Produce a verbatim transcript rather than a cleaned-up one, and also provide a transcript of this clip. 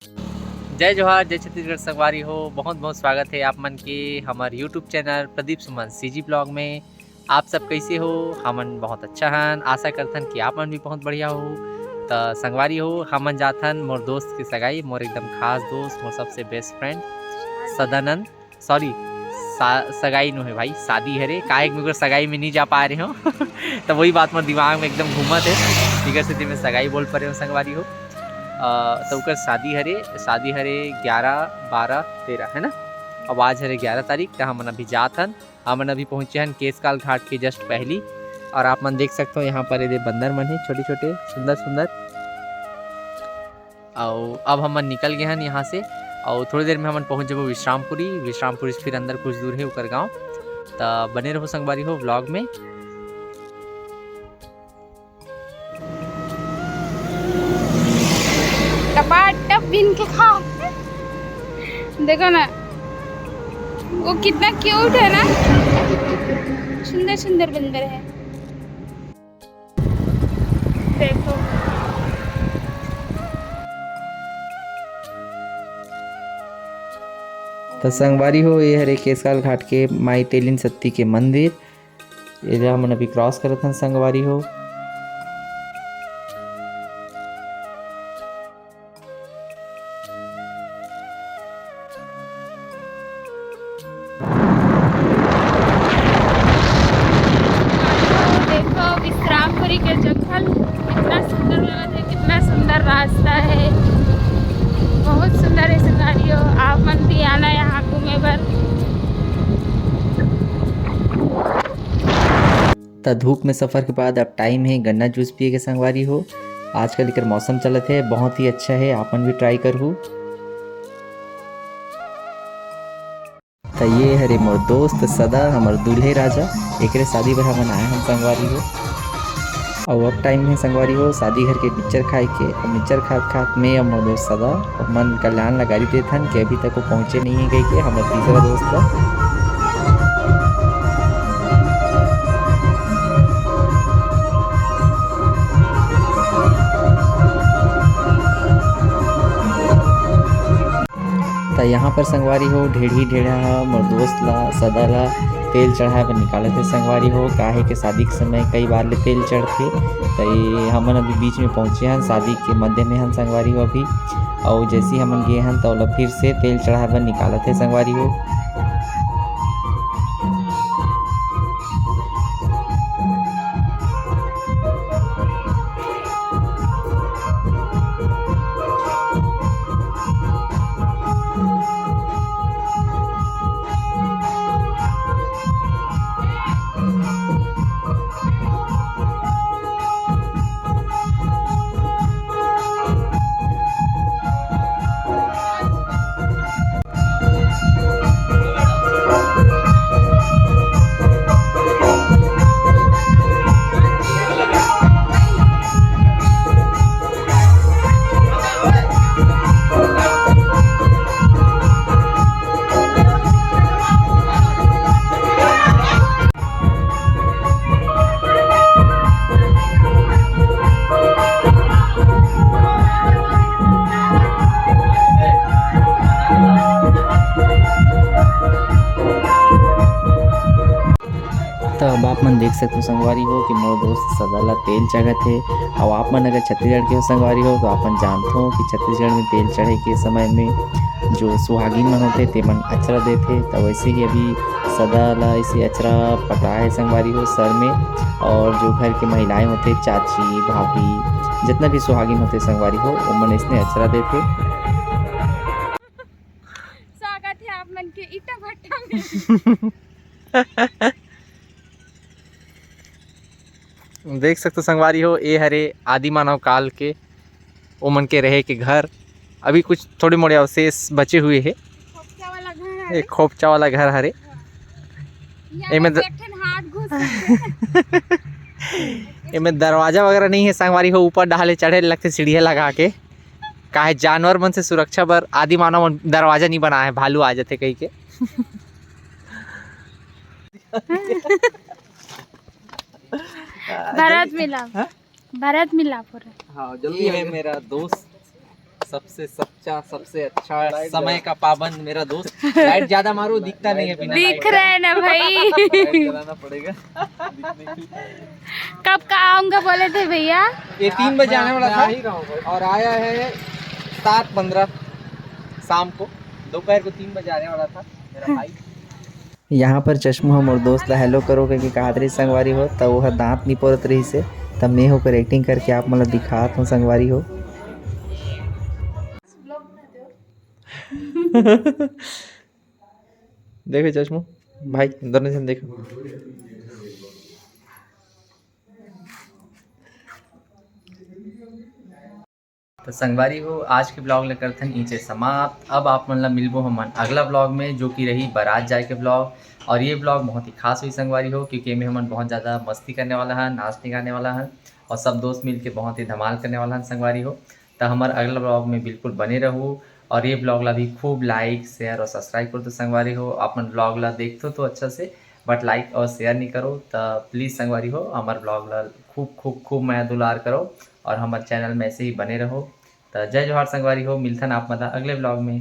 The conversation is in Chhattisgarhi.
जय जोहार, जय छत्तीसगढ़ संगवारी हो। बहुत बहुत स्वागत हे आप मन के हमर YouTube चैनल प्रदीप सुमन CG ब्लॉग में। आप सब कैसे हो? हमन बहुत अच्छा हन, आशा करथन कि आप मन भी बहुत बढ़िया हो। त संगवारी हो, हमन जाथन मोर दोस्त के सगाई, मोर एकदम खास दोस्त, मोर सबसे बेस्ट फ्रेंड सदानंद, सॉरी, सा-, सगाई नो हे भाई, शादी हरे। काहे कि मैं ओकर सगाई में नहीं जा पा रहे हो त वही बात मोर दिमाग में एकदम घूमत हे, इकर सेती मैं सगाई बोल पा रहे हो संगवारी हो। अ, त ओकर शादी हरे, शादी हरे ग्यारह, बारह, तेरह, है ना? अब आज हरे ग्यारह तारीख, त हमन अभी जात हन। हमन अभी पहुँचे हन केसकाल घाट के just पहली, और आप मन देख सकते हो यहाँ पर ये दे बंदर मन हे, छोटे छोटे, सुंदर सुंदर। अउ अब हमन निकल गए हन यहाँ से, अउ थोड़ी देर में हमन पहुँच जाबो विश्रामपुरी। विश्रामपुरी से फिर अंदर कुछ दूर हे ओकर गाँव। त बने रहो संगवारी हो ब्लॉग में। टपाटप बीन के खा। देखो ना, वो कितना क्यूट है ना, सुंदर सुंदर बंदर है। देखो। त संगवारी हो, ये हरे केसकाल घाट के माई तेलिन सत्ती के मंदिर। ये जगह हमन अभी क्रॉस करत हन संगवारी हो। देखो विश्रामपुरी के जंगल कितना सुंदर लगत है, कितना सुंदर रास्ता है, बहुत सुंदर है संगवारी हो। आप मन भी आना यहाँ घूमे बर। त धूप में सफर के बाद अब टाइम हे गन्ना जूस पिए के संगवारी हो। आजकल एकर मौसम चलत हे, बहुत ही अच्छा हे, आप मन भी ट्राई करहू। त ये हरे मोर दोस्त सदा, हमर दूल्हे राजा, एकरे शादी बर हमन आए हन संगवारी हो। अउ अब टाइम हे संगवारी हो शादी घर के मिक्सचर खाए के। अब मिक्सचर खात खात मैं अउ मोर दोस्त सदा मन कल्याण ला गारी देथन कि अभी तक वो पहुँचे नहीं है कह के, हमर तीसरा दोस्त ला। त यहाँ पर संगवारी हो, ढेढ़ी ढेढ़ा ह मोर दोस्त ला, सदा ला तेल चढ़ाए बर निकालत हे संगवारी हो। काहे के शादी के समय कई बार ले तेल चढ़थे, त ये हमन अभी बीच में पहुँचे हन, शादी के मध्य में हन संगवारी हो अभी। अउ जैसे ही हमन गे हन, त ओला फिर से तेल चढ़ाए बर निकालत हे संगवारी हो। त अब आप मन देख सकते हो संगवारी हो कि मोर दोस्त सदा ला तेल चढ़त हे। अउ आप मन अगर छत्तीसगढ़ के हो संगवारी हो, तो आप मन जानत हो कि छत्तीसगढ़ में तेल चढ़े के समय में जो सुहागिन मन होथे, ते मन अचरा देथे। त वैसे ही अभी सदा ला ऐसे अचरा पकड़ा है संगवारी हो सर में, और जो घर के महिलाएं होथे, चाची, भाभी, जितना भी सुहागिन होथे संगवारी हो, ओमन इसने अचरा देथे। स्वागत है आप मन के ईटा भट्टा में। देख सकते हो संगवारी हो, ए हरे आदि मानव काल के ओमन के रहे के घर। अभी कुछ थोड़े मोड़े अवशेष बचे हुए हे। खोपचा वाला घर हरे। एक खोपचा वाला घर हरे। यहाँ एमे द- एक ठन हाथ घुस एमे दरवाजा वगैरह नहीं है संगवारी हो, ऊपर डहाले चढ़े लगथे सीढ़िया लगा के। काहे जानवर मन से सुरक्षा बर आदि मानव मन दरवाजा नहीं बनाए है, भालू आ जाथे कही के। भरत मिलाप। हाँ? भरत मिलाप हो रहा है। हाँ, जल्दी ये है मेरा दोस्त सबसे सच्चा, सबसे अच्छा, समय का पाबंद मेरा दोस्त। लाइट ज्यादा मारो, दिखता नहीं है बिना दिख रहा है ना भाई? जलाना पड़ेगा। कब का आऊंगा बोले थे भैया? ये तीन बजे आने वाला था और आया है सात पंद्रह शाम को, दोपहर को तीन बजे आने वाला था मेरा भाई। यहाँ पर चश्मू ह मोर दोस्त ला हेलो करो कहिके कहत रहिस संगवारी हो, त वो ह दांत निपोरत रहिस हे, त मैं ओकर एक्टिंग करके आप मन ला दिखात हूँ संगवारी हो। देखो चश्मू भाई, दोनों जन देखो। तो संगवारी हो, आज के ब्लॉग ला करथन इचे समाप्त। अब आप मन ला मिलबो हमन अगला ब्लॉग में, जो कि रही बारात जाए के ब्लॉग। और ये ब्लॉग बहुत ही खास हुई संगवारी हो, क्योंकि एमे हमन बहुत ज़्यादा मस्ती करने वाला हन, नाचने गाने वाला हन और सब दोस्त मिल के बहुत ही धमाल करने वाला हन संगवारी हो। तो हमारे अगला ब्लॉग में बिल्कुल बने रहू और ये ब्लॉग ला भी खूब लाइक, शेयर और सब्सक्राइब कर दो संगवारी हो। अपन ब्लॉग ला देखथो तो अच्छा से, बट लाइक और शेयर नहीं करो, तो प्लीज़ संगवारी हो, हमारे ब्लॉग ला खूब खूब खूब मया दुलार करो और हमारे चैनल में ऐसे ही बने रहो। तो जय जोहार संगवारी हो, मिलथन आप मन ला अगले ब्लॉग में।